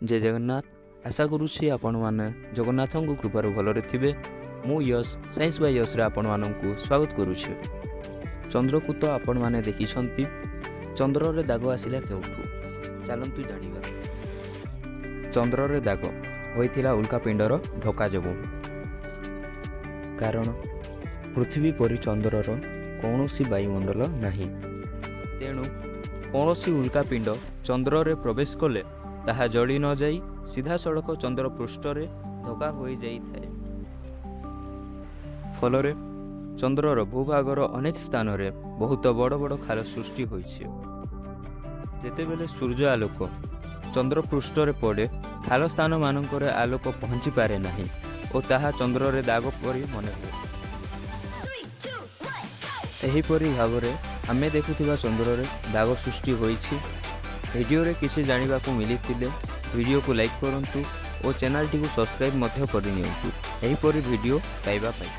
ଜୟ ଜଗନ୍ନାଥ। ଆଶା କରୁଛି ଆପଣମାନେ ଜଗନ୍ନାଥଙ୍କ କୃପାରୁ ଭଲରେ ଥିବେ। ମୁଁ ୟଶ, ସାଇନ୍ସ ବାଇ ୟଶରେ ଆପଣମାନଙ୍କୁ ସ୍ୱାଗତ କରୁଛି। ଚନ୍ଦ୍ରକୁ ତ ଆପଣମାନେ ଦେଖିଛନ୍ତି। ଚନ୍ଦ୍ରରେ ଦାଗ ଆସିଲା କେଉଁଠୁ? ଚାଲନ୍ତୁ ଜାଣିବା। ଚନ୍ଦ୍ରରେ ଦାଗ ହୋଇଥିଲା ଉଲ୍କାପିଣ୍ଡର ଧକ୍କା ଯୋଗୁଁ, କାରଣ ପୃଥିବୀ ପରି ଚନ୍ଦ୍ରର କୌଣସି ବାୟୁମଣ୍ଡଳ ନାହିଁ। ତେଣୁ କୌଣସି ଉଲ୍କାପିଣ୍ଡ ଚନ୍ଦ୍ରରେ ପ୍ରବେଶ କଲେ ତାହା ଜଳି ନଯାଇ ସିଧାସଳଖ ଚନ୍ଦ୍ର ପୃଷ୍ଠରେ ଧକ୍କା ହୋଇଯାଇଥାଏ। ଫଳରେ ଚନ୍ଦ୍ରର ଭୂଭାଗର ଅନେକ ସ୍ଥାନରେ ବହୁତ ବଡ଼ ବଡ଼ ଖାଲ ସୃଷ୍ଟି ହୋଇଛି। ଯେତେବେଳେ ସୂର୍ଯ୍ୟ ଆଲୋକ ଚନ୍ଦ୍ର ପୃଷ୍ଠରେ ପଡ଼େ, ଖାଲ ସ୍ଥାନମାନଙ୍କରେ ଆଲୋକ ପହଞ୍ଚି ପାରେ ନାହିଁ ଓ ତାହା ଚନ୍ଦ୍ରରେ ଦାଗ ପରି ମନେ ହୁଏ। ଏହିପରି ଭାବରେ ଆମେ ଦେଖୁଥିବା ଚନ୍ଦ୍ରରେ ଦାଗ ସୃଷ୍ଟି ହୋଇଛି। ଭିଡ଼ିଓରେ କିଛି ଜାଣିବାକୁ ମିଳିଥିଲେ ଭିଡ଼ିଓକୁ ଲାଇକ୍ କରନ୍ତୁ ଓ ଚ୍ୟାନେଲଟିକୁ ସବସ୍କ୍ରାଇବ୍ ମଧ୍ୟ କରିନିଅନ୍ତୁ, ଏହିପରି ଭିଡ଼ିଓ ପାଇବା ପାଇଁ।